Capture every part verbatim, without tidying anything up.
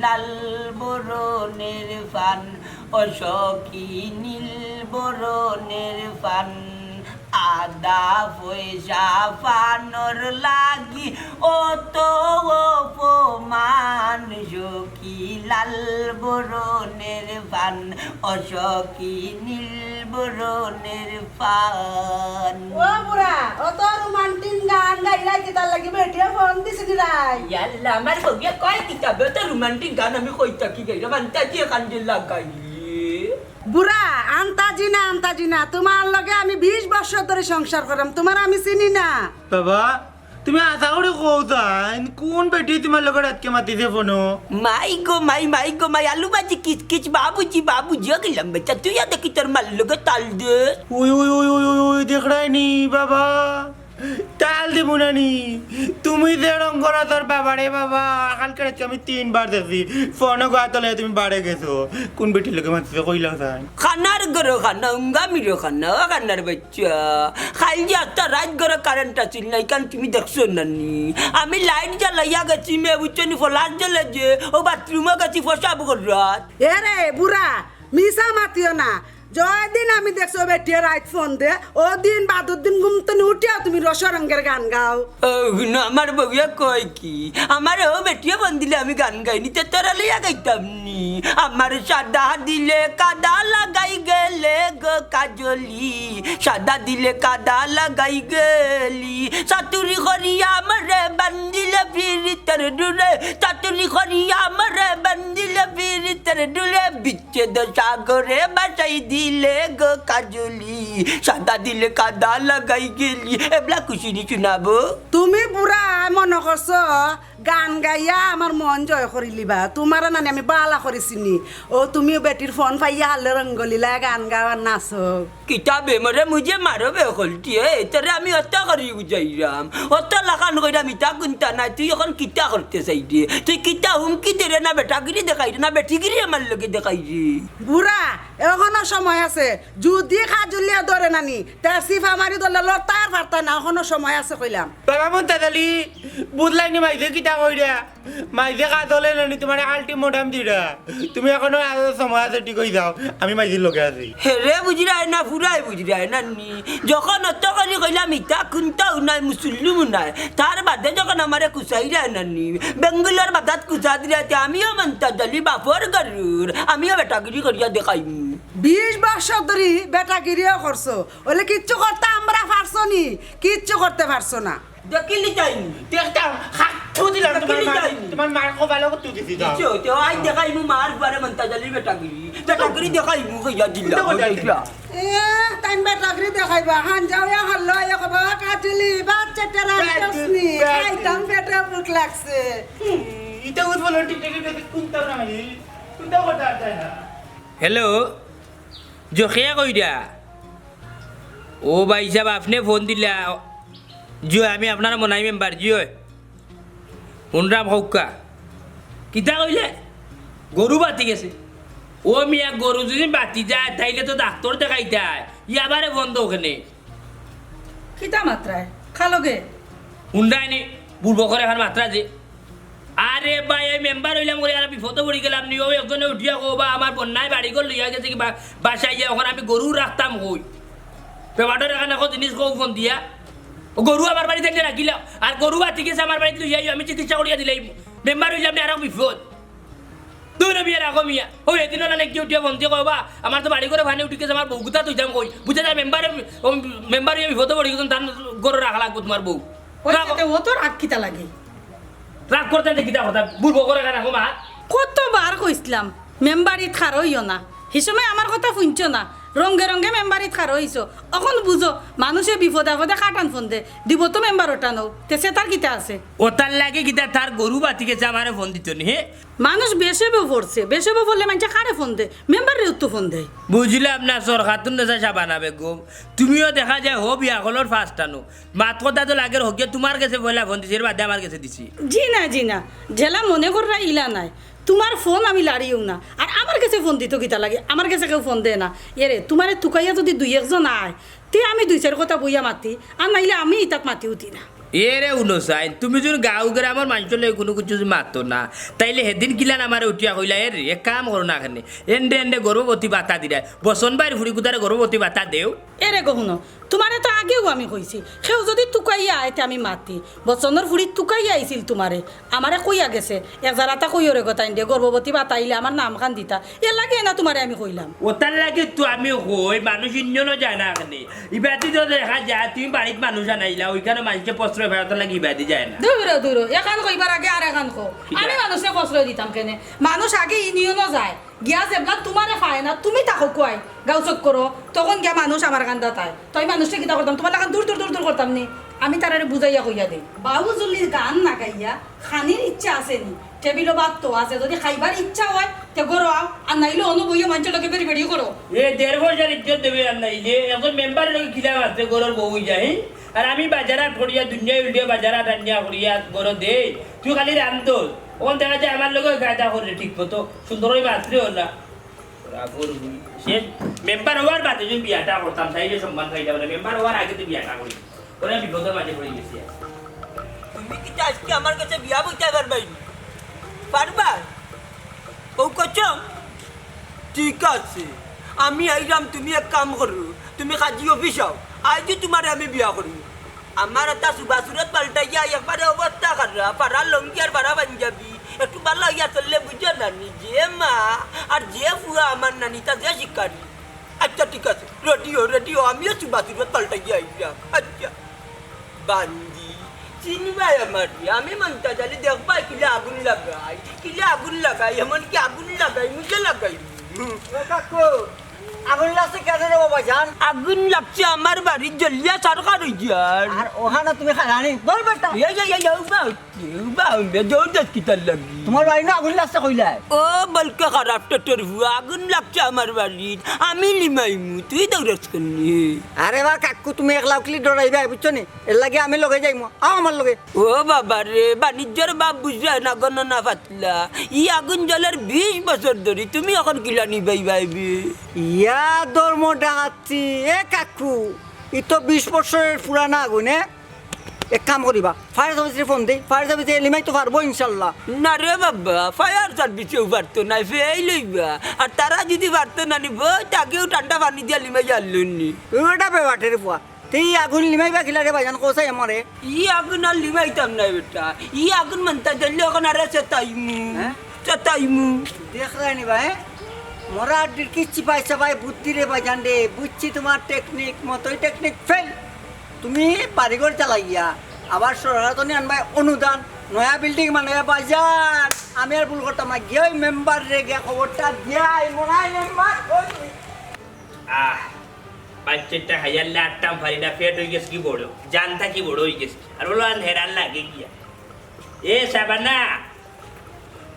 লাল বরণের পান, ও সখী নীল বরণের পান, আধা পয়সা পানর লাগি অত অপমান, সখী লাল বরণের পান, ও সখী নীল বরণের পান। ও বুড়া, অত রোমান্টিক গান গাইরায় কিতার লাগি? বেটিয়ে ফোন দিছে নি রাই? ইয়াল্লা, আমার বউয়ে কয় কিতা বে, অত রোমান্টিক গান আমি কই থাকি গাইরাম, আন্তাজি এখান দিয়া লাগাইলে। বুড়া, আন্তাজি না, আন্তাজি না, তুমার লগে আমি বিশ বছর ধরি সংসার কররাম, তুমারে আমি চিনি না। বাবা, তুমি আশা করি কও তাইন, কোন বেটি তুমার লগে রাইতকে মাতিছে ফোনো? মাই গো মাই, মাই গো মাই, আলু ভাজি কিচ কিচ, বাবুজি, বাবুজি, ও গেলাম বেটা, তুই আর দেখি তোর মার লগে তাল দে। উই, উই, উই, উই, উই, উই, দেখরায় নি, বাবা? তাল দিমু না নি? তুমি যে রং করো তোর বাবারে বাবা, কালকে রাইতকে আমি তিনবার দেখছি, ফোনো গাত লইয়া তুমি বারে গেছো। কোন বেটির লগে মাতিছো কইলাও তাইন? খানার গরো খানা, উঙ্গামিরো খানা, ও খানার বাচ্চা। খাইল যে একটা রাইত গরো কারেন্ট আছিল না, ইখান তুমি দেখছো না নি? আমি লাইট জ্বালাইয়া গেছি, মে বুঝছো নি, ফলার জ্বলে যে, ও বাথরুমো গেছি, ফসাব কররাত। এ রে, বুড়া, মিছা মাতিও না। যেদিন আমি দেখছি ও বেটিয়ে রাইত ফোন দে, ও দিন বাদর দিন ঘুম তনে উঠিয়া তুমি রসরঙ্গের গান গাও। ও, না, আমার বউয়ে কয় কি? আমারে ও বেটিয়ে ফোন দিলে আমি গান গাই নি, তে তোরে লইয়া গাইতাম নি। আমার সাদা দিলে কাদা লাগাই গেলে গো কাজলি, সাদা দিলে কাদা লাগাই গেলি, চাতুরি করিয়া আমারে বান্ধিলে ফিরিতের ডুরে, চাতুরি করিয়া আমারে বান্ধিলে ফিরিতের ডুরে, বিচ্ছেদ সাগরে ভাসাই দিলে গো কাজলি, সাদা দিলে কাদা লাগাই গেলি। এবলা খুশি নি শোনাবো। তুমি বুড়া মনো করছো গান গাইয়া আমার মন জয় করিলিবা? তুমারে নানি আমি বালা করি চিনি। ও, তুমিও বেটির ফোন পাইয়া হারলে রঙ্গলীলায় গান গাও আর নাচো। কিতা বে, মরে মুঝে মারো বে হকলটিয়ে, তোরে আমি অত করি বুঝাইরাম, অত লাখান কইরাম, ইতা কুন্তা নাই, তুই অখন কিতা করতে চাইরে? তুই কিতা হুমকি দেরে না বেটাগিরি দেখাইরে না বেটিগিরি আমার লগে দেখাইরে? বুড়া, অখনো সময় আছে, যুদি কাজলিয়ে ধরে নানি, তে সিফা মারি ধরলে লড়তায় আর পারতায় না, অখনো সময় আছে কইলাম। বাবা মন্তাজ আলী, বুঝলায় নি মাইজে কিতা কইরা? মাইজে কাজলে নানি তুমারে ultimatum দিরা। তুমি অখনো আরো সময় আছে, ঠিক অই যাও। আমি মাইজির লগে আছি। হেরে বুঝরায় না, ফুরায় বুঝরায় না নি। যখন অত করি কইলাম, ইতা কুন্তাও নাই, মুসল্লিমও নাই। তার বাদে যখন আমারে কুচাইরায় না নি, বেঙ্গুলর বাদাত কুচা দিরায়, তে আমিও মন্তাজ আলী বাপর গরুর, আমিও বেটাগিরি করিয়া দেখাইমু। বিশ বছর ধরি বেটাগিরিও করছো, অইলে কিচ্ছু করতে আমরা পারছো নি, কিচ্ছু করতে পারছো না। দেখিলি তাইন। দেখতাম, হাত থু দিলাম তোমার মার, তোমার মার কপালো থু দিছি যাও। দেখছো, তে আই দেখাইমু মার ঘরে মন্তাজ আলীর বেটাগিরি। বেটাগিরি দেখাইমু কইয়া দিলা। এ, তাইন বেটাগিরি দেখাইবা, হান যাও ইয়া হল্লো, ইয়া কবা, কাজলি, বাচ্চা টেরা আনছস নি? খাইতাম, পেটে ভুক লাগছে। হুম, ইটা উঠ বলো, টিকটকে দেখে কুন্তা না আমি, কুন্তা কথা আর যায় না। হ্যালো, জো, কে কইরা? ও ভাইসাব, আপনে ফোন দিলা। জি অয়, আমি আপনার মনাই মেম্বার, জি অয়। হুনরাম কউক্কা। কিতা কইলে? গরু বাতি গেছে। ও মিয়া, গরু যুদি বাতি যায়, তাইলে তো ডাক্তর দেখাইতায়। ইয়াবারে বন্ধ ওখানে। কিতা মাতরায়? খালোগে। হুনরায়নি, বুড়বকর এখান মাতরা যে। আরে ভাই, আমি মেম্বার অইলাম করি আর বিপদো পড়ি গেলাম নি। অউ একজনে উঠিয়া কও বা, আমার বন্যায় বাড়িঘর লইয়া গেছে কি বা-, বাসায় গিয়া, অখন আমি গরু রাখতাম কই? বেবাটর এখান একো জিনিস কও ফোন দিয়া। ও গরু আমার বাড়িত আনিয়া রাখিলাও। আর গরু বাতি গেছে আমার বাড়িত লইয়া আইও, আমি চিকিৎসা করিয়া দিলাইমু। মেম্বার অইলাম নি আর এক বিপদ। দুই রবিয়া রাখো মিয়া। অউ এদিন অলা নেকি উঠিয়া ফোন দিয়া কও বা, আমার তো বাড়িঘরো পানি উঠি গেছে, আমার বউগুতা থইতাম কই? বুঝা যায় মেম্বার, ও মেম্বার অইয়া বিপদো পড়ি গেছইন, তান ঘরো রাখা লাগবো তোমার বউ। ওই রাখো। সাথে ও তো রাগ কিতা লাগে? রাগ করতে আনতে কিতা কথা? বুড়বকর এখান রাখো মা। কতবার কইছলাম, মেম্বারিত খাড়া অইও না। হি সময় আমার কথা হুনছো না। রঙ্গে রঙ্গে মেম্বারিত খাড়া অইছো। অখন বুঝো, মানুষে বিপদে আপদে কাটান ফোন দে। দিব তো মেম্বার ওটা নও। তে সে তার কিতা আছে? ও তার লাগে কিতা, তার গরু বাতি গেছে আমারে ফোন দিত নি, হে? মানুষ বেশে বেউ পড়ছে। বেশে বেউ পড়লে মানষে কারে ফোন দে? মেম্বাররে তো ফোন দেয়। বুঝলাম না, সরকারতুন দেশে শাবানা বেগম। তুমিও দেখা যায় হো বিয়া হলর ফার্স্ট আনো। মাত কথা তো লাগের হকিয়ে তোমার গেছে পয়লা ফোন দিছি, এর বাদে আমার গেছে দিছি। জি না, জি না, যেলা মনে কররা ইলা নায়। তোমার ফোন আমি লাড়িও না, আর আমার গেছে ফোন দিত কিতা লাগে? আমার গেছে কেউ ফোন দেয় না। এরে, তোমারে তুকাইয়া যদি দুই একজন আয়, তে আমি দুই চাইর কথা বইয়া মাতি, আর নাইলে আমি ইতাত মাতি উঠি না। এরে হুনো চাইন, তুমি যুদি গাঁও গ্রামর মানষর লগে কুনু কিছু যুদি মাতো না, তাইলে হেদিন কিলান আমারে উঠিয়া কইলা, "এরে, এক কাম করো না কেনে, এন্ডে এন্ডে গর্ভবতী ভাতা দিরায়, বচন ভাইর ফুড়িগুতারে গর্ভবতী ভাতা দেও।" এরে গো হুনো, তুমারে তো আগেউ আমি কইছি, কেউ যুদি তুকাইয়া আয় তে আমি মাতি। বচনর ফুড়ি তুকাইয়া আইছিল তুমারে, আমারে কইয়া গেছে, "এক জারাতা কইও রে গো তাইনরে, গর্ভবতী ভাতা আইলে আমার নামখান দিতা।" এরলাগি না তুমারে আমি কইলাম। অতার লাগি তো আমি কই, মানুষ ইঞ্জনও যায় না কেনে। ইবাদি তো দেখা যায়, তুমি বাড়িত মানুষ আনাইলা, অউখানো মানষে প্রশ্রয় পায়, অতার লাগি ইবাদি যায় না। দুরো, দুরো, এখান কইবার আগে আর এখান কও। কিতা? আমি মানষরে প্রশ্রয় দিতাম কেনে? মানুষ আগে ইউনিয়নও যায়, গিয়া যেবলা তুমারে পায় না, তুমি থাকো কুয়াই, গাঁও চক্করো, তখন গিয়া মানুষ আমার কান্দাত আয়। তে আমি মানষরে কিতা করতাম? তুমার লাখান দুর দুর দুর দুর করতাম নি? আমি তারারে বুঝাইয়া কইয়া দেই। বাউজুলির গান না গাইয়া খানির ইচ্ছা আছে নি? টেবিলো ভাত তো আছে, যুদি খাইবার ইচ্ছা অয়, তে ঘরো আও, আর নাইলে অনো বইয়া মানষর লগে বেড়ি বেড়ি করো। এ দেড় পয়সার ইজ্জত দেবে আর নাইলে, এখন মেম্বারর লগে কিলা আছে, ঘরর বউ অইয়া, হি? আর আমি বাজার হাট করিয়া, দুনিয়া উল্টিয়া বাজার হাট আনিয়া করিয়া ঘরো দেই, তুই খালি রান্ধস। অখন দেখা যায় আমার লগে কায়দা করে ঠিক মতো, সুন্দর অই মাত্রে অলা। শেষ, মেম্বার অওয়ার বাদে যুদি বিয়াটা করতাম, তাইলে সম্মান পাইতাম না। মেম্বার অওয়ার আগে তো বিয়াটা করি। ওরা বিপদর মাঝে পড়ি গেছি। তুমি কিতা আইজকে আমার গেছে বিয়া বইতায় পারবায় নি? পারবায়? অউ কসম? ঠিক আছে, আমি আইরাম, তুমি এক কাম করো, তুমি কাজী অফিস আও, আইজউ তুমারে আমি বিয়া করমু। আমার এতা সুবাসুরত পাল্টাইয়া একবারে অবস্থা খারাপ, ফাড়া লুঙ্গি আর ফাড়া পাঞ্জাবি, একটু ভালা অইয়া চললে বুঝো না নি, যে মা আর যে ফুয়া আমার নানি, তা যে শিকারি। আচ্ছা, ঠিক আছে, রেডি অও, রেডি অও, আমিও সুবাসুরত পাল্টাইয়া আইরাম। আচ্ছা। বান্দি, চিনবায় আমারে, আমি মন্তাজ আলী, দেখবায় কিলা আগুন লাগাই, কিলা আগুন লাগাই, এমনকি আগুন লাগাই, মুখে লাগাই। ও কাকু, আগুন লাগছে কেনে রে বাবা জান? আগুন লাগছে আমার বাড়িত, জ্বলিয়া ছারখার অইযার। আর অখানো তুমি খারানি, ধর বেটা। এই, এই, এই, এই, উবা, উবা, উবা, জোর দেস কিতার লাগি? তুমার বাড়িত না আগুন লাগছে কইলায়? ও বলকে খারাপ টেটের ফুয়া, আগুন লাগছে আমার বাড়িত, আমি লিমাইমু, তুই দৌড়াস কেনে? আরে বা কাকু, তুমি একলা উকলি ডরাইবায়, বুঝছো নি? এরলাগি আমি লগে যাইমু, আও আমার লগে। ও বাবা রে, বাণিজ্যর বাপ বুঝরায় না, গণনা পাতলা। ই আগুন জ্বলের বিশ বছর ধরি, তুমি অখন কিলা নিবাইবায় বে? ইয়া ধর্ম ডাকাতি, এ কাকু, ই তো বিশ বছরের পুরানা আগুন, এ? এক কাম করিবা, ফায়ার সার্ভিসরে ফোন দেই, ফায়ার সার্ভিসে লিমাইতো পারবো ইনশাল্লাহ। না রে বাবা, ফায়ার সার্ভিসেও পারতো নায়, ফেইল অইবা। আর তারা যুদি পারতো না নি, বউত আগেউ ঠান্ডা পানি দিয়া লিমাইয়া আনলো নি। ওটা বেবাটের ফুয়া, তে ই আগুন লিমাইবা কিলা রে ভাইজান, কও চাই আমারে। ই আগুন আর লিমাইতাম নায় বেটা, ই আগুন মন্তাজ আলী অখন আরে চেতাইমু, হ্যাঁ? চেতাইমু। দেখরায় নি বা, হ্যাঁ? মরা আড্ডির কিচ্ছি পাইছা ভাই, বুদ্ধি রে ভাইজান রে, বুঝছি তুমার টেকনিক, মতই টেকনিক ফেল। তুমি বাড়িঘর চালাইয়া, আবার সরকার তনে আনবায় অনুদান, নয়া বিল্ডিং বানাইয়া ভাইজান, আমি আর ভুল করতাম না, গিয়া ওই মেম্বাররে গিয়া খবরটা দিয়া আই, মনে হয় মেম্বার ওই। আহ, বাচ্চাটা খাইয়ার লাগতাম পারি না, পেট অই গেছে কি বড়, জানটা কি বড় অই গেছে, আর বলো আর হেরান লাগে গিয়া। এ সাবানা,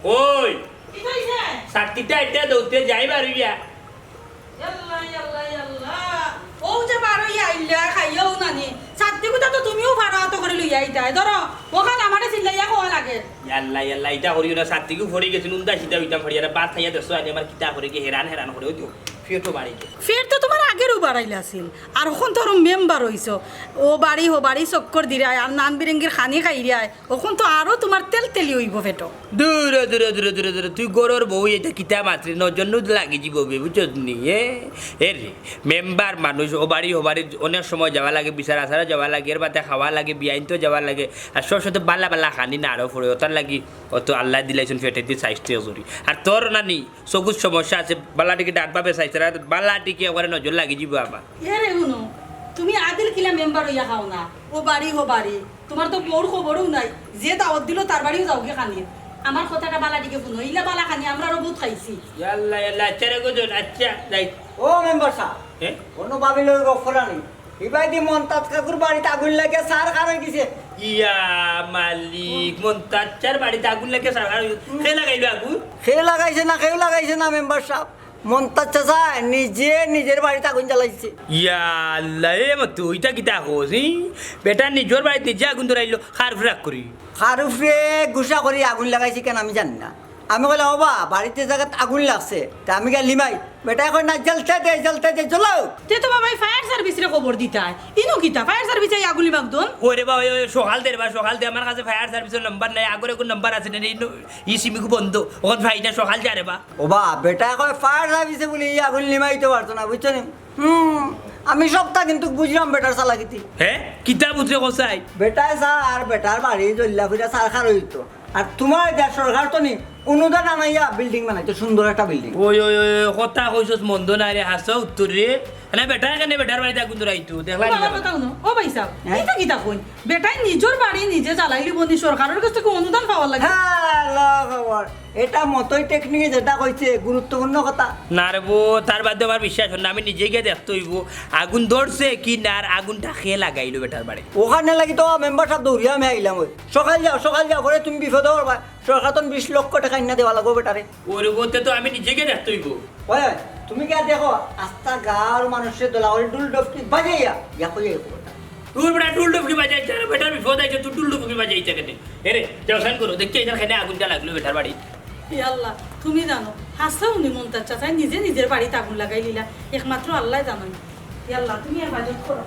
ওই, কিতা অইছে? ছাত্তিটা এটা দৌড়তে যাই বারুইয়া। ইয়াল্লা, ইয়াল্লা, ইয়াল্লা। অউ যে বারুইয়া আইলা, খাইয়াও নানি। ছাত্তিগুতা তো তুমিও ফাড়া আতো করি লইয়া আইতায়। ধরো, অখান আমারে চিল্লাইয়া কওয়া লাগে। ইয়াল্লা, ইয়াল্লা, ইতা করিও না, ছাত্তিগু ফড়ি গেছে, নুনদা সিধা অইতাম ফাড়িয়া, আর ভাত খাইয়া দেখছো, আজ আমার কিতা করে কি হেরান হেরান করে, ওই তো, ফিরতো বাড়ি গেছে। ফিরতো তুমার আগেরও বাড়াইলা আছিল। আর অখন তো আরো মেম্বার অইছো। ও বাড়ি, হো বাড়ি চক্কর দিরায়, আর নান বিরেঙ্গির খানি খাইরায়। অখন তো আরো তুমার তেল তেলি অইবো পেটো। দূর, দূর, দূর, দূর, দূর, তুই ঘরর বউ, ইটা কিতা মাতরে, নজর নুদ লাগি যিবো বে, বুঝছত নি? এ, এ রে, মেম্বার মানুষ, ও বাড়ি, ও বাড়ি অনেক সময় যাওয়া লাগে, বিচার আচারো যাওয়া লাগে, এর বাদে খাওয়া লাগে, বিয়াইনতো যাওয়া লাগে, আর সব সাথে বালা বালা খানি না আরো পড়ে, ওটার লাগি অত আল্লায় দিলাইছইন পেটেদি চাইরটা জুড়ি। আর তোর নানি, চকুর সমস্যা আছে, বালা টিকে ডাকভাবে চাইছে না, বালা টিকে একবারে নজর লাগি যিবো আবার। এ রে হুনো, তুমি আদিল কিলা মেম্বার অইয়া খাও না, ও বাড়ি, হো বাড়ি। তুমার তো বউর খবরও নাই, যে দাওয়াত দিলো তার বাড়িও যাওগি খানিত। আমার কথাটা বালা টিকে হুনো, ইলা বালা খানি আমরারও বউত খাইছি। ইয়াল্লা, ইয়াল্লা, আচ্ছা রে গজন, আচ্ছা, যাই। ও মেম্বার সাব, এ? অনো ভাবির লগে গফ করা নি। ইবায়দি মন্তাজ কাকুর বাড়িত আগুন লাগিয়া ছারখার অই গেছে। ইয়া মালিক, মন্তাজ চাচার বাড়িত আগুন লাগিয়া ছারখার অই গেছে। কে লাগাইলো আগুন? কে লাগাইছে না, কেউ লাগাইছে না মেম্বার সাব। মন্তাজ চাচায় নিজে নিজের বাড়িত আগুন জ্বালাইছে। ইয়া আল্লাহ, এ মতো, ইটা কিতা কস, ই? বেটা নিজর বাড়িত নিজে আগুন ধরাইলো, কার উপরে রাগ করি? কার উপরে গুসা করি আগুন লাগাইছে কেন আমি জানি না। আমি কইলাম, "ওবা, বাড়িত যে জাগাত আগুন লাগছে, তে আমি গিয়া লিমাই।" বেটায় কয় না, "জ্বলতে দে, জ্বলতে দে, জ্বলো।" তে তো বাবা, এই ফায়ার সার্ভিসরে খবর দিতায়। ইনো কিতা, ফায়ার সার্ভিসে আগুন নিবাক দন? ওরে বাবা, ওই, ওই, সকাল দের বা, সকাল দে, আমার কাছে ফায়ার সার্ভিসর নাম্বার নাই, আগর এগু নাম্বার আছে না, এই ন-, ই সিমিগু বন্ধ, অখন ফাই না, সকাল যা রে বা। ও বা, বেটায় কয় ফায়ার সার্ভিসে বুলে ই আগুন নিবাইতো পারতো না, বুঝছো নি? হুম, আমি সবটা কিন্তু বুঝলাম বেটার চালাকিতি। হে, কিতা বুঝরে কসাই? বেটায় স্যার, বেটার বাড়ি জ্বলিয়া পুড়িয়া ছারখার অইতো। আর তুমার দেশ সরকার তো নি অনুদান আনাইয়া বিল্ডিং বানাইতো, সুন্দর একটা বিল্ডিং। ওই, ওই, ওই, ওই, কথা কইছস মন্দ না রে, হাছা উত্তর রে। না, বেটা কেনে বেটার বাড়িত আগুন ধরাইতো, দেখলা নি? বাবার কথা হুনো, ও ভাই সাহেব, হ্যাঁ? ইতা কিতা কইন? বেটায় নিজর বাড়ি নিজে জ্বালাইলিবো নি, সরকারর গেছ থাকি অনুদান পাওয়ার লাগি। হ্যালো খবর, এটা মতই টেকনিকে যেটা কইছে গুরুত্বপূর্ণ কথা। না রে বো, তার বাদে আমার বিশ্বাস অর না, আমি নিজে গিয়া দেখতে অইবো আগুন ধরছে কি না, আর আগুনটা কে লাগাইলো বেটার বাড়ি। ওখানে লাগি তো মেম্বার সাব দৌড়িয়া আমি আইলাম। ওই সকাল যাও, সকাল যাও, পরে তুমি বিপদো পড়বা। সরকার তো বিশ লক্ষ টেকা আইনা দেওয়া লাগবো বেটারে। ওরে বো, তে তো আমি নিজে গিয়া দেখতে অইবো। ওই, তুমি গিয়া দেখো, আস্তা গাঁওর মানুষরে দলা করি ঢুল ডফকি বাজাইয়া ইয়া কইয়া ইয়া করো। তোর বেটা ঢুল ডুবকি বাজাইতে, আরে বেটার বিপদ আইছে, তুই ঢুল ডুবকি বাজাইতে কেনে? এরে, যাও সাইন করো, দেখি এখানে আগুনটা লাগলো বেটার বাড়ি। ইয়া আল্লাহ, তুমি জানো, হাছা উনি মন্তাজ চাচায় নিজে নিজর বাড়িত আগুন লাগাইলিলা, একমাত্র আল্লায় জানইন। ইয়া আল্লাহ, তুমি ইবাদত করো।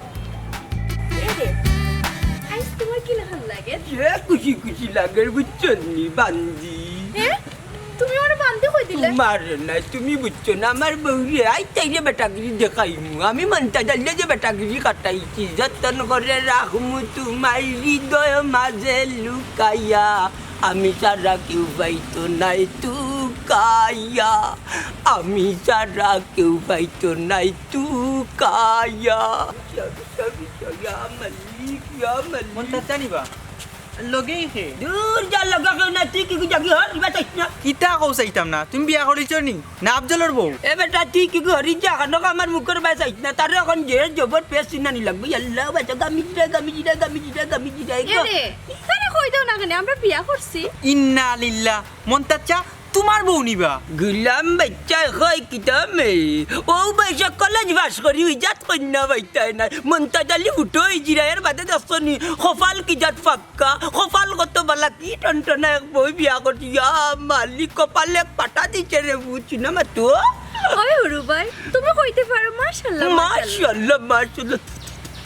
এ রে, আইজ তুমার কিলাখান লাগে? এ খুশি খুশি লাগের, বুঝছো নি, বান্দি? হে? তুমি আমারে বান্দি কই দিলে? তোমার না, তুমি বুঝছো না, আমার বউরে, আই তাইলে বেটাগিরি দেখাইমু। আমি মন্তাজ আলীয়ে যে বেটাগিরি খাটাইছি, যতন করে রাখমু তোমার হৃদয় মাঝে লুকাইয়া। আমি ছাড়া কেউ পাইতো নাই তুকাইয়া, আমি ছাড়া কেউ পাইতো নাই তুকাইয়া। সরি, সরি, সরি, ইয়া মালিক, ইয়া মালিক। মন্তাজ জানি বা? লগেই হে। দূর যা, লগে কেউ না, তুই কি যাবি, হর, ইবা চাইছ না। কিতা কও চাইতাম না? তুমি বিয়া করিছো নি? না আফজলর বউ? এ বেটা, তুই কি করি যা, কানো আমার মুখর বায় চাইছ না, তারে অখন যে জবর পেস চিনানি লাগবো। ইয়াল্লা, বাচ্চা, গামি জিরা, গামি জিরা, গামি জিরা, গামি জিরা, এ রে, তারে কই দেও না কেনে? আমরা বিয়া করছি। ইন্না লিল্লাহ। মন্তাজ চা, তুমার বউ নিবা? গুলাম বাচ্চা, কই কিতা মে? ও বয়সে কলেজ পাস করি, ইজাত কন্যা বাইতায় না। মন্তাজ আলী ফুটো হই জিরা, এর বাদে দেখছো নি, কপাল কি জাত ফাক্কা, কপাল কত বালা, কি টনটনা এক বউ বিয়া করছি। ইয়া মালিক, কপালে পাটা দিছে রে, বুঝছি না মা তো। ওই হুরু ভাই, তুমি কইতে পারো, মাশাআল্লাহ, মাশাআল্লাহ। মাশাআল্লাহ, মাশাআল্লাহ।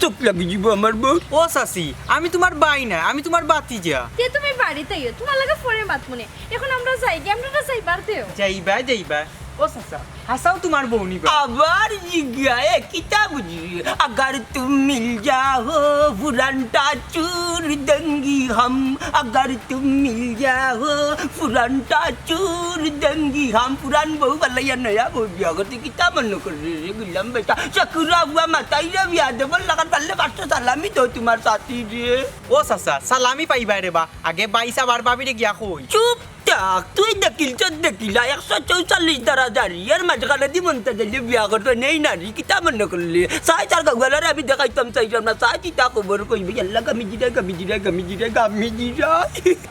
চোখ লাগি যিবো আমার বউ। ও চাচি, আমি তুমার ভাই না, আমি তুমার ভাতিজা। তে তুমি বাড়িত আইও, তুমার লগে পরে মাতমুনে। অখন আমরা যাইগি, আমরারে যাইবার দেও। যাইবা, যাইবা। ও চাচা, হাছাউ তুমার বউ নিবা? আবার জিগায়, কিতা বুঝি? अगर तुम मिल जाओ, पुराना चूर देंगी हम। अगर तुम मिल जाओ, पुराना चूर देंगी हम। পুরান বউ ফালাইয়া নয়া বউ বিয়া করতে কিতা মনো কররে রে, গুলাম বেটা? চাকুরা বুয়া মাতাইরে, বিয়া দেবর লাগান পারলে পাঁচশো সালামি দেও তুমার চাচিরে। ও চাচা, সালামি পাইবায় রে বা, আগে ভাইসাব আর ভাবিরে গিয়া কই। চুপ থাক, তুই দেখিল চোদ দেখিলা, একশো চৌচল্লিশ ধারা জারি, এর মাঝখানেদি মন্তাজ আলীয়ে বিয়া করতো নেই নারী, কিতা মনো করলে? চাই তার গাউয়ালারে আমি দেখাইতাম চাইরাম না, চাই কিতা খবর কইবে, ইয়াল্লা গামি জিরা, গামি জিরা, গামি জিরা, গামি জিরা।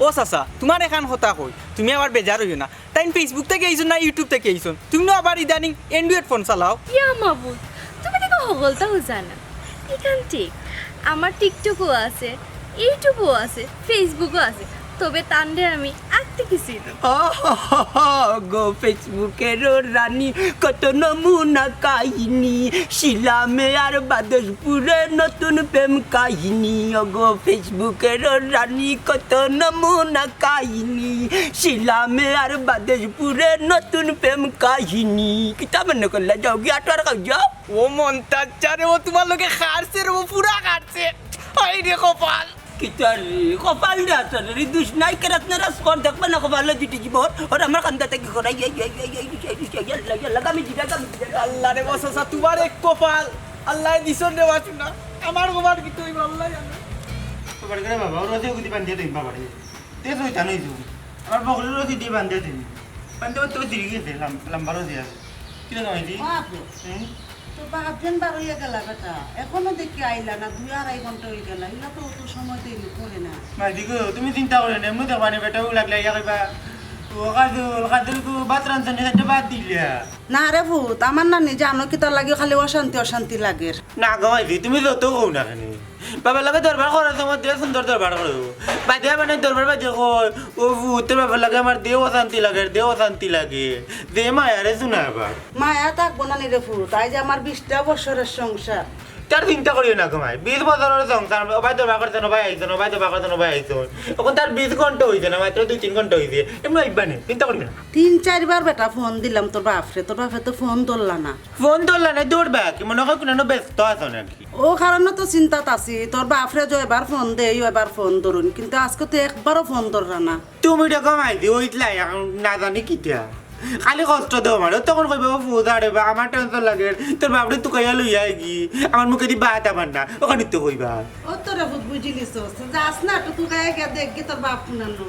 ও চাচা, তুমার এখান কথা কই, তুমি আবার বেজার অইও না। তাইন Facebook থাকি আইছইন না YouTube থাকি আইছইন? তুমি নু আবার ইদানিং Android ফোন চালাও। ইয়া মাবুদ, তুমি দেখো হগলতাউ জানা। ইখান ঠিক, আমার TikTok-ও আছে, YouTube-ও আছে, Facebook-ও আছে, তবে তানরে আমি আগ থাকি চিনি। আহা, গো Facebook-এর রানী, কত নমুনা কাহিনী, শিলা মেয়ার বাদশপুরে নতুন প্রেম কাহিনী। ও গো Facebook-এর রানী, কত নমুনা কাহিনী, শিলা মেয়ার বাদশপুরে নতুন প্রেম কাহিনী। কিতা মনো করলা? যাওগি আটোয়ার খাও যাও। ও মন্তাজ চা রে, ও তুমার লগে খারছে রে, ও পুরা খারছে। হায় রে কপাল। কিতা রে, কপাল রে, আসলে রে, দুষ নাই, কেরাত নেরাত কর, দেখবা না কপাল দুটি জীবন। ওর আমার কান্দা থাকি করাই, এই, এই, এই, এই, এই, এই, এই, আল্লাহ, আল্লাহ, গামি জিরা, গামি জিরা। আল্লাহ রে, ও চাচা, তুমার এক কপাল। আল্লায় দিছইন রে বাচু না। আমার কপাল কিতা অইবো, আল্লায় জানে। কপাল করে বাবা, ওর রশি গুদি বান্ধিয়া দিন বাবা রে। তেজ হইতা নই তো। আমার বকরির রশি দি বান্ধিয়া দিন। বান্ধিয়া তো দিরি গেছে, লাম-, লাম্বা রশি আছে। কিতা কইছি? বাপ রে। হুম? তো বাপ যেন বার অইয়া গেলা বেটা, অখনো দেখি আইলা না, দুই আড়াই ঘন্টা অই গেলা, ইলা তো অত সময় দেরি করে না। মাইদি গো, তুমি চিন্তা করিও না, এমনে দেখবায় নে বেটা, ও লাগলে ইয়া কইবা, ও কাজল, কাজল গো, ভাত রান্ধছনি, খাইতে ভাত দিলা? না রে পুত, আমার নানি জানো কিতার লাগি খালি অশান্তি অশান্তি লাগের। না গো মাইজি, তুমি যত কও না কেনে, বাবার লগে দরবার করার সময় দে সুন্দর দরবার করো। বাদে মানে দরবার বাদে কয়, "ও পুত, তোর বাবার লগে আমার দে অশান্তি লাগে, দে অশান্তি লাগে।" দে মায়া রে শুনা আবার। মায়া থাকবো না নি রে পুত, আইজ আমার বিশটা বছরের সংসার। তার চিন্তা করিও না গো মাই, বিশ বছরের সংসার, ও ভাই দরবার করছে না, ভাই আইছে না, ভাই দরবার করছে না, ভাই আইছে না। এখন তার বিশ ঘন্টা হইছে না, মাত্র দুই তিন ঘন্টা হইছে, এমনি আইবা নি, চিন্তা করিও না। তিন চারবার বেটা ফোন দিলাম তোর বাপরে, তোর বাপে তো ফোন ধরলা না। ফোন ধরলা না, ধরবা কি মনে হয় কোনো ব্যস্ত আছো নাকি? ও কারণে তো চিন্তাত আছি, তোর বাপরে যে এবার ফোন দেই, ও এবার ফোন ধরুন, কিন্তু আজকে তো একবারও ফোন ধরলা না। তুমি রে গো মাইজি, ওইতলাই এখন না জানি কিতা। খালি কষ্ট দেও আমারে, তখন কইবে, "ও পুত রে বা, আমার টেনশন লাগে, তোর বাপরে তুকাইয়া লইয়া আইগি, আমার মুখেদি ভাত আবার না", ওখানে তো কইবা। ও তোরা পুত বুঝিলিছস, যাস না, একটু তুকাইয়া গিয়া দেখগি তোর বাপ কুনানো।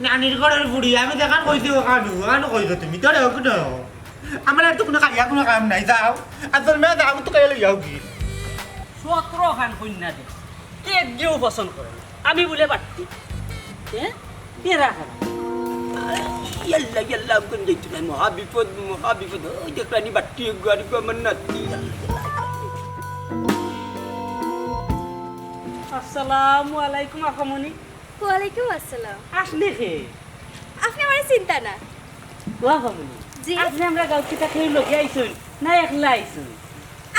নানির ঘরের বুড়ি, আমি যেখান কইছি ওখানো, ওখানো কইছো তুমি, তোরে ওখানো। আমার আর তো কোনো খাইয়া কোনো কাম নাই, যাও। আর তোর মেয়ে যাও, তুকাইয়া লইয়া আওগি। সতেরো খান কইন্যা দে, কে দিয়েও পছন্দ করে না। আমি বলে বাট্টি। হ্যাঁ? এরা খারাপ। ইয়াল্লা, ইয়াল্লা, আমগুন যাইতো না, মহা বিপদ, মহা বিপদ। ওই দেখ রানী বাট্টি, গাড়ি আমার নাতি। আসসালামু আলাইকুম, আফামনি। ওয়ালাইকুম আসসালাম। আপনি কে? আপনি আমারে চিনতা না? ও আফামনি। জি। আপনি আমরা গাঁও কিতা কেউ লগে আইছইন না একলা আইছইন?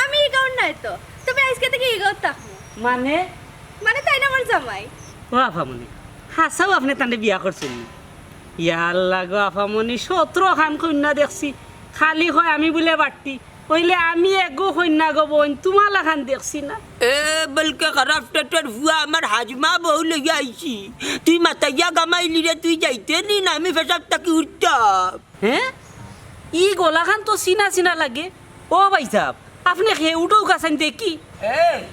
আমি এই গাঁওর নায় তো, তবে আজকে থেকে এই গাঁওত থাকমু। মানে? মানে তাইন আমার জামাই। ও আফামনি, হাছাউ আপনি তানরে বিয়া করছইন নি? ইয়া আল্লাহ গো আফামনি, সতেরো খান কইন্যা দেখছি, খালি কয় আমি বুলে বাট্টি। অইলে আমি এগু কইন্যা গো বইন, তুমার লাখান দেখছি না। এ, বলকে খারাপ পেটর ফুয়া, আমার হাজমা বউ লইয়া আইছি। তুই মাতাইয়া গামাইলি রে, তুই যাইতে নি না, আমি পেশাব থাকি উঠতাম। হ্যাঁ? ই গলাখান তো চিনা চিনা লাগে। ও ভাইসাব, আপনে কে? উঠউক্কা চাইন দেখি। এ,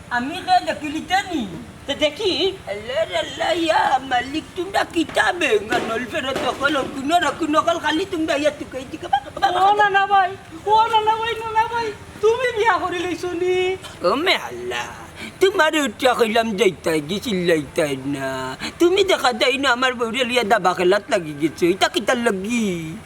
আমি কে দেখিলিতে নি? তে দেখি। আল্লাহ রে আল্লাহ, ইয়া মালিক, তুমরা কিতা বেঙ্গা নল ফেরত অকল, অগুনর অগুন অকল, খালি তুমরা ইয়া তুকাই দিকে বা, বা, বা। ও নানা ভাই, ও নানা ভাই, নানা ভাই, তুমি বিয়া করি লইছো নি? ও মে আল্লাহ, তুমারে উঠিয়া কইলাম যাইতায় গি, চিল্লাইতায় না। তুমি দেখা যায় না আমার বউরে লইয়া দাবা খেলাত লাগি গেছো, ইতা কিতার লাগি?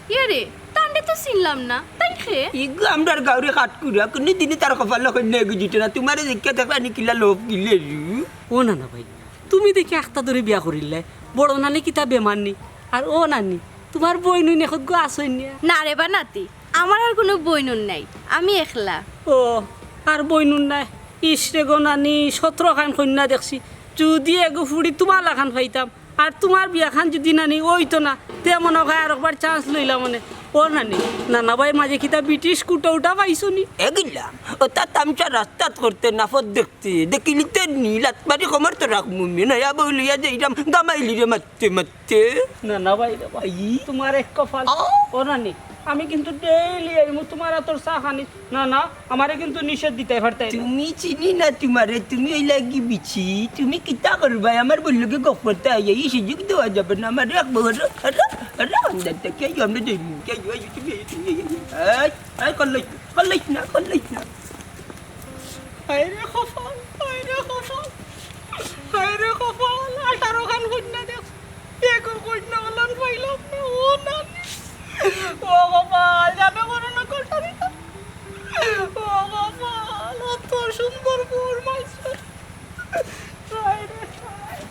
ইয়ে রে, তানরে তো চিনলাম না, তাই কে? ইগু আমরার গাঁওর কাঠকুড়া, কুনুদিনও তার কপালো কইন্যা এগু জুটে না। তুমারে দেখিয়া দেখলা নি কিলা লোভ গিলে রু। ও নানা ভাই, তুমি দেখি আখতা ধরি বিয়া করিলায়, বড় নানি কিতা বেমার নি? আর ও নানি, তুমার বইন উইন একগু আছইন নি? না রে বা নাতি, আমার আর কুনু বইন উইন নাই, আমি একলা। ও, আর বইন উইন নাই? ইস রে গো নানি, সতেরো খান কইন্যা দেখছি, যুদি এগু ফুড়ি তুমার লাখান পাইতাম, আর তুমার বিয়াখান যুদি নানি অইতো না, তে মনো অয় আরকবার chance লইলাম অনে। ও নানি, নানা ভাইর মাঝে কিতা ব্রিটিশ কুটা উটা পাইছো নি? এগিলাম, অতা তামশা রাস্তাত করতে না, পথ দেখতে, দেখিলিতে নি, লাত মারি কমর তো রাখমু মি, নয়া বউ লইয়া যাইরাম, গামাইলি রে মাততে মাততে। নানা ভাই রে ভাই, ই? তুমার এক কপাল। আ? ও নানি, আমি কিন্তু daily আইমু তুমার আতর চা খানি। না, না, আমারে কিন্তু নিষেধ দিতায় পারতায় না। তুমি চিনি না তুমারে, তুমি অইলায় গি বিছি, তুমি কিতা করবায়? আমার বউর লগে গফ করতায় আইয়া, ই সুযোগ দেওয়া যাবে না আমারে। এক বউ, হটো, হটো, হটো, আন্দাজ থেকে আইও, আমরা যাইমু, আইও, আইও, তুমি আইও, তুমি আইও, আইও। এই, এই, করলাইস না, করলাইস না, করলাইস না। হায় রে কপাল, হায় রে কপাল, হায় রে কপাল, আঠারো খান কইন্যা দেখ। এগু কইন্যা অলান পাইলাম না, ও নানি। ও কপাল, জানো বড় না কটারি না। ও কপাল, অত সুন্দর বউর মাঝে। হায় রে, হায়।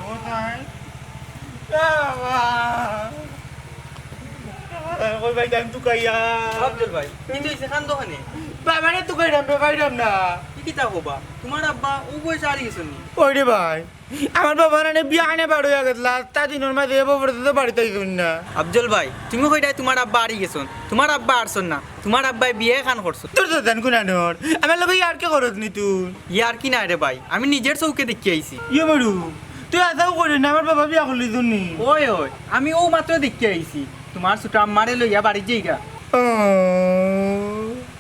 ও নাই। এ বাবা। কই ভাই, টাইম তুকাইয়া। আফজল ভাই, কিতা অইছে, কান্দো কেনে? বাবারে তুকাইরাম, বে, পাইরাম না। ই কিতা কবা? তুমার আব্বা অউ বয়সে হারি গেছইন নি? ওই রে ভাই, আমার বাবা নানে বিয়া আনে বার অইয়া গেছলা, তা দিনর মাঝে এ বাবার তো বাড়িত আইছইন না। আফজল ভাই, তুমি কইরায় তুমার আব্বা হারি গেছইন, তুমার আব্বা হারছইন না, তুমার আব্বায় বিয়া এখান করছইন। তোর তো জান কুনানোর, আমার লগে ইয়ারকি করস নি তুই? ইয়ারকি নায় রে ভাই, আমি নিজর চউখে দেখিয়া আইছি। ইয়ে মরু, তুই আছাউ করিস না, আমার বাবা বিয়া করলিছইন নি? ওই, ওই, আমি অউ মাত্র দেখিয়া আইছি, তুমার ছুটো আম্মারে লইয়া বাড়িত যাইগা। ও,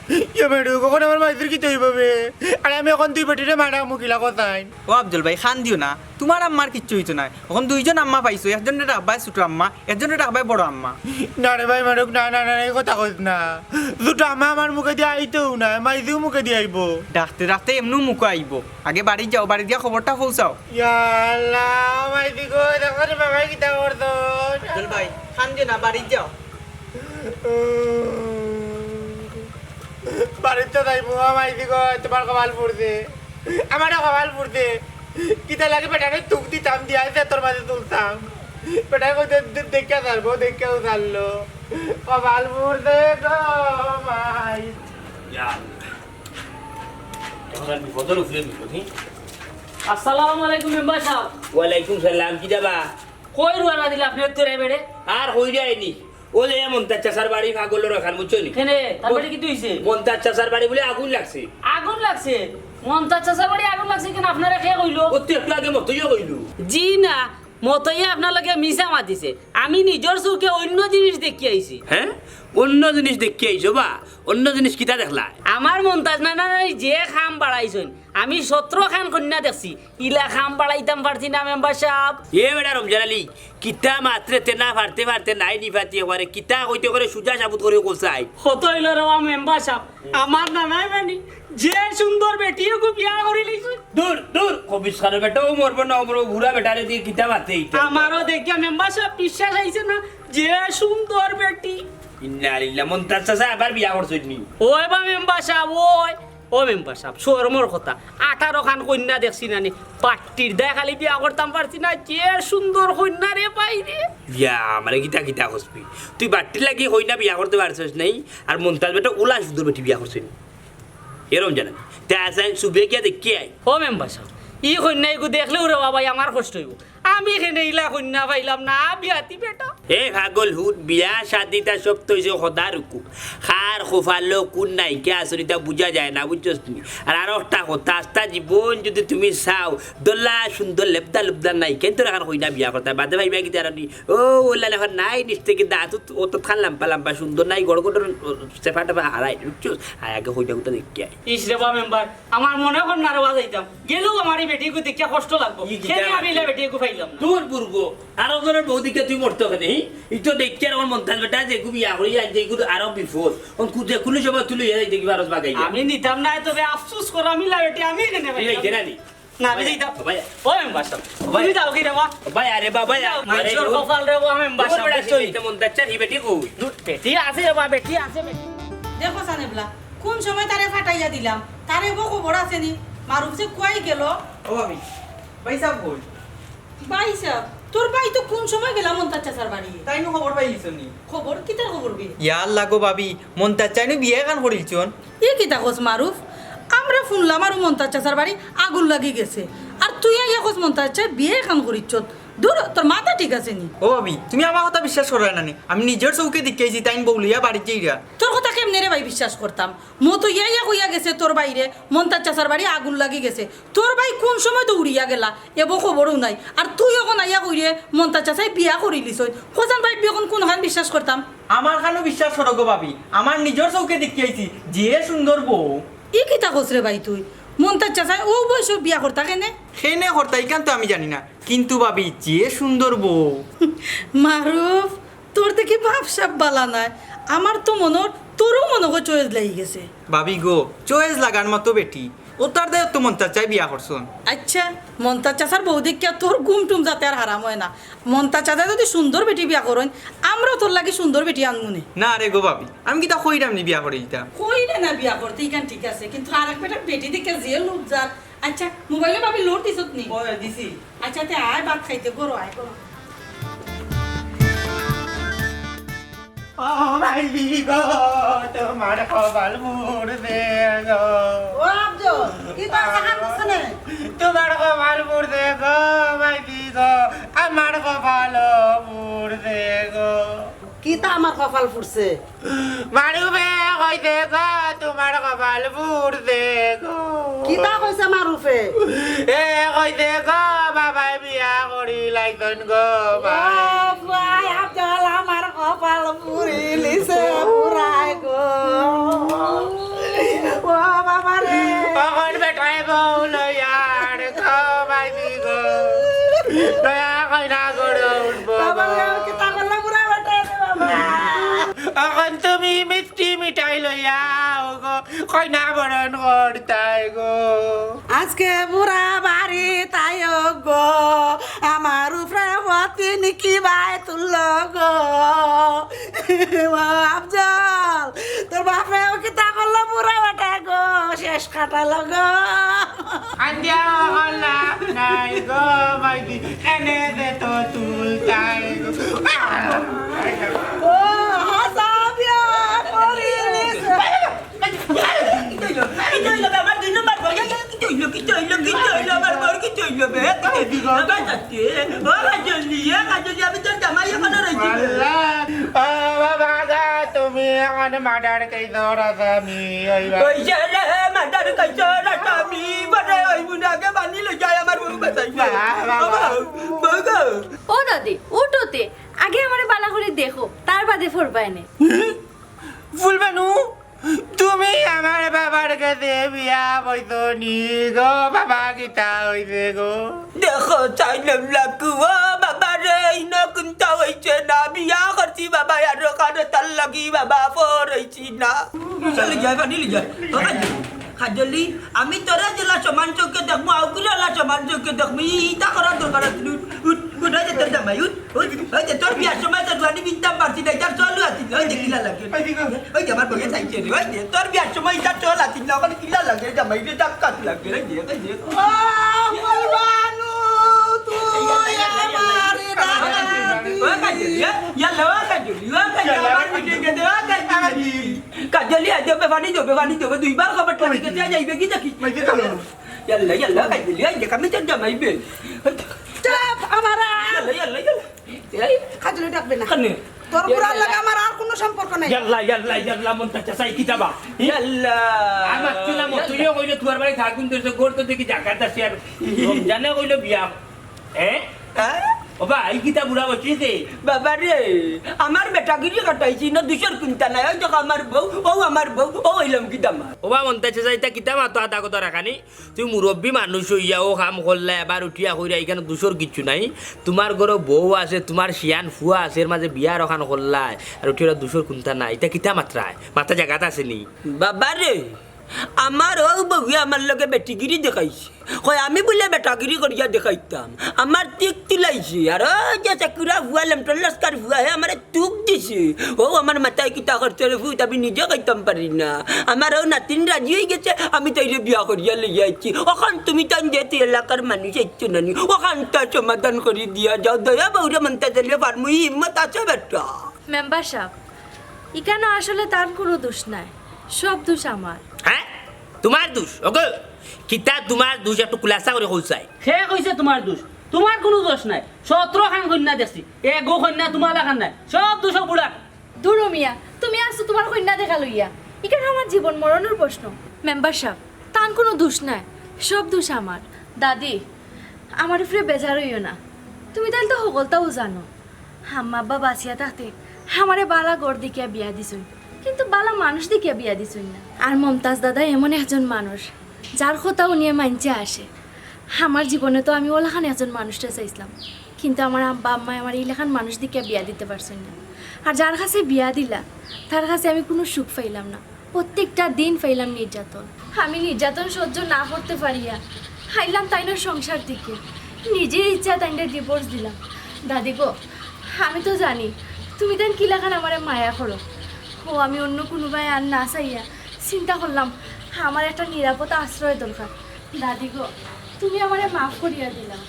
ইয়ে মরু, কখন আমার মাইজির কিতা অইবো বে? আরে আমি অখন দুই বেটিরে মারা মুখিলা কথাইন। ও আফজল ভাই, কান্দিও না, তুমার আম্মার কিচ্ছু অইতো নায়। অখন দুইজন আম্মা পাইছো, একজনরে ডাকবায় ছুটো আম্মা, একজনরে ডাকবায় বড় আম্মা। না রে ভাই মারুক, না, না, না, ই কথা কইস না। ছুটো আম্মা আমার মুখেদি আইতোউ নায়, মাইজিউ মুখেদি আইবো। ডাকতে ডাকতে এমনেউ মুখো আইবো। আগে বাড়িত যাও, বাড়িত গিয়া খবরটা পৌঁছাও। ইয়া আল্লাহ, মাইজি গো, দেখো রে বাবায় কিতা করতো। ভাই, কান্দিও না, বাড়িত যাও। বাড়িত তো যাইমু, ও মাইজি গো, তুমার কপাল পুড়ছে। আমারও কপাল পুড়ছে। কিতা লাগি বেটারে তুক দিতাম, দিয়া পেটর মাঝে তুলতাম। বেটারে কইতে দে-, দেখিয়া ছাড়বো, দেখিয়াও ছাড়লো। কপাল পুড়ছে গো, মাই। ইয়া আল্লাহ। এখন আর বিপদর উপরে বিপদ, হি? আসসালামু আলাইকুম মেম্বার সাব। ওয়ালাইকুম সালাম, কিতা বা? কই রওয়ানা দিলা আপনে তোরে বেড়ে? আর কইরায়নি। ও যে মন্তাজ চাচার বাড়ি পাগলর অখান, বুঝছো নি? কেনে? তার বাড়ি কিতা অইছে? মন্তাজ চাচার বাড়ি বুলে আগুন লাগছে। আগুন লাগছে? মন্তাজ চাচার বাড়ি আগুন লাগছে কেনে? আপনারে কে কইলো? ও তো একটু আগে মতইয়ে কইলো। জি না, মতইয়ে আপনার লগে মিছা মাতিছে। আমি নিজর চউখে অইন্য জিনিস দেখিয়া আইছি। হে? অইন্য জিনিস দেখিয়া আইছো বা? অইন্য জিনিস কিতা দেখলায়? আমার মন্তাজ নানায় যে কাম বাড়াইছইন, আমি সতরো খান কইন্যা দেখছি, ইলা কাম বাড়াইতাম পারছি না মেম্বার সাব। এ বেটা রমজান আলী, কিতা মাতরে তে না পারতে পারতে নাই নি পাতি একবারে, কিতা কইতে করে সুজা সাবুত করি কও চাই। কত অইলো রে বা মেম্বার সাব, আমার নানায় মানি যে সুন্দর বেটি এগু বিয়া করিলিছইন। দূর, দূর, খবিস খানোর বেটা, ও মরবো না, ও মরবো, বুড়া বেটারে দিয়া কিতা মাতে ইতা। আমারও দেখিয়া মেম্বার সাব বিশ্বাস আইছে না, যে সুন্দর বেটি। ইন্না লিল্লাহ, মন্তাজ চাচা আবার বিয়া করছইন নি? ওই বা মেম্বার সাব, ওই। ও মেম্বার সাব, শরমর কথা, আঠারো খান কইন্যা দেখছি না নি, বাট্টির দায় খালি বিয়া করতাম পারছি না, যে সুন্দর কইন্যা রে ভাইরে। ইয়া, আমারে কিতা কিতা কস তুই? তুই বাট্টির লাগি কইন্যা বিয়া করতে পারছস নাই, আর মন্তাজ বেটা উলা সুন্দর বেটি বিয়া করছইন। এরম জানা নি? তে আজ আমি সুবে গিয়া দেখিয়া আই। ও মেম্বার সাব, ই কইন্যা ইগু দেখলেউ রে বা ভাই আমার কষ্ট অইবো। আমি কেনে ইলা কইন্যা পাইলাম না, বিয়াতি বেটা। এ পাগল হুন, বিয়া শাদি তা সব তো অইছে খোদার হুকুম। কার কপালো কুন নায়িকা আছে ইতা বুঝা যায় না, বুঝছস নি? আর আরো একটা কথা, আস্তা জীবন যুদি তুমি চাও, দলা সুন্দর লেবদা লুবদা নায়িকা, তোর অখান কইন্যা বিয়া করতায়, বাদে পাইবায় কিতা জানো নি? ও, ওলা অখন নাই নিচ থাকি দাঁত, ও তো খান লাম্বা লাম্বা সুন্দর নাই, গড় গড়, ও, চেপা টেপা হারায়, বুঝছস? আয় আগে কইন্যা কুতা দেখিয়া আই। ইস রে বা মেম্বার, আমার মনে কর না রে বা যাইতাম। গেলেউ আমার ই বেটি এগু দেখিয়া কষ্ট লাগবো। ই কিতা কেনে আমি মাতে? ইলা বেটি এগু পাইলাম না। দূর বুরগো, আরো জনর বউ দেখিয়া তুই মরতো কেনে, হি? ই তো দেখিয়া আর আমার মন্তাজ বেটা যে এগু বিয়া করি আনছে, এগু তো আরো বিপদ। অন কু-, যে কুনু সময় তুই লইয়া যাইতে কিবা আরো বাগাই যা। আমি নিতাম না, তবে আফসোস কর, আমি ইলা বেটি আমি কেনে তুই পাইলাম যাইতে না। না নি? না, আমি যাইতাম। ও ভাই। ও মেম্বার সাব, ও ভাই। তুমি যাও কি রে বা? ও ভাই, আরে বাবা, যাও, আরে মাইনষর ও। কপাল রে বা মেম্বার ও সাব, বেটা, বুঝলি? তুই তো মন্তাজ চাচা, ই বেটি কই? দূর, বেটি আছে রে বা, বেটি আছে, বেটি। দেখো সানেবলা, কুন সময় তারে ফাটাইয়া দিলাম, তার এবো খবর আছে নি? মারুফ যে কুয়াই গেল। ও ভাবি, ভাই সাব কই? ভাই সাব, তোর ভাই তো কুন সময় গেলা মন্তাজ চাচার বাড়ি। তাইন খবর পাইলিছো নি? খবর? কিতার খবর বে? ইয়াল্লা গো ভাবি, মন্তাজ চাচায় নু বিয়া এখান করিলিছইন। ই কিতা কস মারুফ? আমরা হুনলাম আরো মন্তাজ চাচার বাড়ি আগুন লাগি গেছে, আর তুই আইয়া কস মন্তাজ চাচায় বিয়া এখান করিলিছইন। দূর, তোর মাথা ঠিক আছে নি? ও ভাবি, তুমি আমার কথা বিশ্বাস কররায় না নি? আমি নিজর চউখে দেখিয়া আইছি, তাইন বউ লইয়া বাড়িত যাইরা। তোর কথা কেমনে রে ভাই বিশ্বাস করতাম? মতইয়া আইয়া কইয়া গেছে তোর ভাইরে মন্তাজ চাচার বাড়ি আগুন লাগি গেছে। তোর ভাই কুন সময় দৌড়িয়া গেলা, এবো খবরও নাই। আর তুই অখন আইয়া কইরে মন্তাজ চাচায় বিয়া করিলিছইন। কছান ভাই, অখন কুনখান বিশ্বাস করতাম? আমার খানও বিশ্বাস করো গো ভাবি, আমার নিজর চউখে দেখিয়া আইছি, যে সুন্দর বউ। ই কিতা কস রে ভাই তুই? মন্তাজ চাচায় অউ বয়সো বিয়া করতা কেনে? কেনে করতা, ইখান তো আমি জানি না, কিন্তু ভাবি, যে সুন্দর বউ। মারুফ, তোর দেখি ভাব সাব বালা নায়। আমার তো মনো অর তোরও মনো অয় চয়েজ লাগি গেছে। ভাবি গো, চয়েজ লাগার মতো বেটি। অতার দায়ও তো মন্তাজ চাচায় বিয়া করছইন। আইচ্ছা, মন্তাজ চাচার বউ দেখিয়া তোর ঘুম টুম যাতে আর হারাম অয় না। মন্তাজ চাচায় যুদি সুন্দর বেটি বিয়া করইন, আমরাও তোর লাগি সুন্দর বেটি আনমু নে। না রে গো ভাবি, আমি কিতা কইরাম নি বিয়া করিলিতাম? কইরে না বিয়া করতে, ইখান ঠিক আছে, কিন্তু আরেক বেটার বেটি দেখিয়া যে লোভ যার। আইচ্ছা, মোবাইলো ভাবির লোড দিছত নি? ও, দিছি। আইচ্ছা, তে আয় ভাত খাইতে, ঘরো আয়, ঘরো। ও মাইজি গো, তুমার কপাল পুড়ছে গো। ও আফজল, কিতা অইছে, কান্দছ কেনে? তুমার কপাল পুড়ছে গো, মাইজি গো, আমার কপাল পুড়ছে গো। কিতা আমার কপাল পুড়ছে? মারুফে কইছে গো, তুমার কপাল পুড়ছে গো। কিতা কইছে মারুফে? এ কইছে গো, বাবায় বিয়া করিলাইছইন গো, ও ভাই। ভাই আফজল, আমার কপাল পুড়িলিছে বুড়ায় গো। ও বাবা রে। অখন বেটায় বউ লইয়া আর গো, মাইজি গো। লইয়া কইনা ঘরো উঠবো বাবা গো। রে, কিতা করলা বুড়া বেটায় রে বাবা। অখন তুমি মিষ্টি মিঠাই লইয়া আও গো, কইনা বরণ করতায় গো। আজকে বুড়া বাড়িত আইও গো, আমার উপরে অতিন কিবায় তুললো গো। এ বাবা আফজল, তোর বাপে ও কিতা করলো বুড়া বেটা গো, শেষ কাটালো গো। আন্দিয়া হলা নাই গো মাইদি, এনে দে তো তুলতাই গো। ও হাসাবিয়া, পড়ি গেছে। বাবা, তুমি এখন মার্ডার কেসর আসামি। ওই বাবা। ওই যে রে, মার্ডার কেসর আসামি, বড় ওই মুনাকে বানি লই যায় আমার বউ বাঁচাইবে। বাবা, বাবা। বাবা, বউ গো। ও দাদি, উঠোতে, আগে আমারে বালা করি দেখো, তার বাদে ফরবায় নে। ফুলবানু, তুমি আমার বাবার কাছে বিয়া বইছো নি গো? বাবা কিতা হইছে গো? দেখো, চাইলাম লাগু, ও বাবা রে, ইনো কুন্তা হইছে না, বিয়া করছি বাবা, আর ওখানে তার লাগি বাবা, ফর হইছি না। চলে যায়, পানি লই যায়। ও কাজলি, কাজলি, আমি তোরা যেলা সমান চোখে দেখমু, আউগুলা সমান চোখে দেখমু, ই-, ইতা করার দরকার আছে নি? উঠ, উঠ, উঠ, ওই যে তোর জামাই, উঠ। ওই, ওই যে তোর বিয়ার সময় তো জুয়ানি বিনতাম পারছি না, ইতার চলও আছিল না, ওই যে কিলা লাগে। ওই যে আমার বউয়ে চাইছে রে, ওই যে তোর বিয়ার সময় ইতার চল আছিল না, ওখানে কিলা লাগে, জামাই রে ডাক কাট লাগে, ওই যে, ওই যে। ও, ফুলবানু, তুই আমার রানী। ও কাজলি, ইয়াল্লা, ও কাজলি, ও কাজলি, আমার পিঠে গেছে, ও কাজলি। কাজলি, আজ যাবে, পানি যাবে, পানি যাবে, দুইবার খবর পানি গেছে, আজ আইবে কি দেখি? ইয়াল্লা, ইয়াল্লা, কাজলি, আজ দেখ, আমি তোর জামাই বে। চুপ, আমার আর ইয়াল্লা, ইয়াল্লা, ইয়াল্লা। এই, কাজলি ডাকবে না। কেনে? তোর বুড়ার লগে আমার আর কোনো সম্পর্ক নাই। ইয়াল্লা, ইয়াল্লা, ইয়াল্লা, মন্তাজ চাচা, ই কিতা বা? ইয়াল্লা। আমার চুলা মত, তুইও কইলে তুয়ার বাড়ি থাকুন, তুই তো ঘর তো দেখি জাগাত আছে আর রমজানে কইলো বিয়া। হ্যাঁ? হ্যাঁ? ও বা, ই কিতা বুড়া বসিছে? বাবা রে, আমার বেটাগিরি কাটাইছি না, দুষর কুন্তা নাই। ওই দেখো আমার বউ, ও আমার বউ, ও হইলাম কি দামা। ও বা, মন্তাজ চাচা, ইতা কিতা মাতো আদা কথা রাখানি? তুই মুরব্বি মানুষ অইয়া ও কাম করলা, এবার উঠিয়া কইরা, ইখানো দুষর কিচ্ছু নাই। তুমার ঘরো বউ আছে, তুমার শিয়ান ফুয়া আছে, এর মাঝে বিয়া অখান করলায়, আর উঠিয়া দুষর কুন্তা নাই। ইতা কিতা মাতরায়? মাথা জাগাত আছে নি? বাবা রে, আমার অউ বউয়ে আমার লগে বেটিগিরি দেখাইছে। কয় আমি বুলে বেটাগিরি করিয়া দেখাইতাম। আমার তিক তুলাইছে। আর ওই যে চাকুরা ফুয়া, লেমটন লস্কার ফুয়া, হে আমারে তুক দিছে। ও আমার মাথায় কিতা খরচ রে ফুত, আমি নিজে খাইতাম পারি না। আমার ও নাতিন রাজি হয়ে গেছে, আমি তাইরে বিয়া করিয়া লইয়া আইছি। অখন তুমি তান যেহেতু এলাকার মানুষ আইছো নানি, অখানটা সমাধান করি দিয়া যাও। দয়া বউরে মন্তাজ আলী ফার্মু, ই হিম্মত আছে বেটা? মেম্বার সাব, ইখানো আসলে তান কুনু দুষ নাই, সব দুষ আমার। হ্যাঁ? তুমার দুষ? ওগো, কিতা তুমার দুষ একটু খুলাসা করি কও চাই। কে কইছে তুমার দুষ? তুমার কুনু দোষ নাই। সতরো খান কইন্যা দেখছি, এগু কইন্যা তুমার লাখান নাই, সব দুষ বুড়া। দুরো মিয়া, তুমি আছো তুমার কইন্যা দেখা লইয়া। ইখান আমার জীবন মরণর প্রশ্ন। মেম্বার সাব, তান কুনু দুষ নাই, সব দুষ আমার। দাদি, আমার উপরে বেজার অইও না, তুমি তাইলে তো হকলতাউ জানো। আম্মা আব্বা বাঁচিয়া থাকতে আমারে বালা ঘর দেখিয়া বিয়া দিছইন, কিন্তু বালা মানুষ দেখিয়া বিয়া দিছইন না। আর মমতাজ দাদা এমন একজন মানুষ, যার কথা হুনিয়া মাইনষে হাসে। আমার জীবনে তো আমি অলাখান একজন মানুষরে চাইছলাম, কিন্তু আমার আব্বা আম্মায় আমারে ইলাখান মানুষ দেখিয়া বিয়া দিতে পারছইন না। আর যার কাছে বিয়া দিলা, তার কাছে আমি কুনু সুখ পাইলাম না। প্রত্যেকটা দিন পাইলাম নির্যাতন। আমি নির্যাতন সহ্য না করতে পারিয়া আইলাম তাইনর সংসার থাকি। নিজের ইচ্ছায় তাইনরে ডিভোর্স দিলাম। দাদি গো, আমি তো জানি তুমি তাইন কিলাখান আমারে মায়া করো। ও, আমি অন্য কুনুবায় আর না চাইয়া চিন্তা করলাম আমার একটা নিরাপদ আশ্রয় দরকার। দাদি গো, তুমি আমারে মাফ করিয়া দিলাও।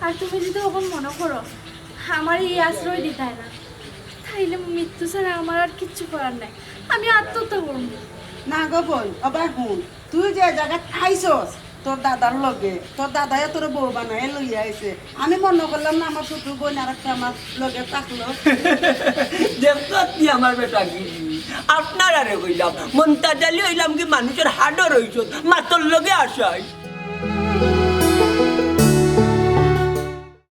আর তুমি যদি অখন মনো করো আমারে ই আশ্রয় দিতায় না, তাইলে মৃত্যু ছাড়া আমার আর কিচ্ছু করার নাই। আমি আত্মহত্যা করমু। না গো বইন, ওবা হুন, তুই যে জাগাত আইছস, তোর দাদার লগে, তোর দাদায় তোরে বউ বানাইয়া লইয়া আইছে। আমি মনো করলাম না আমার ছোট বইন আরেকটা আমার লগে থাকলো। দেখছস নি আমার বেটাগিরি? আপনারারে কইলাম, মন্তাজ আলী অইলাম কি মানুষর হাডর অইছস, মাতর লগে আছাই।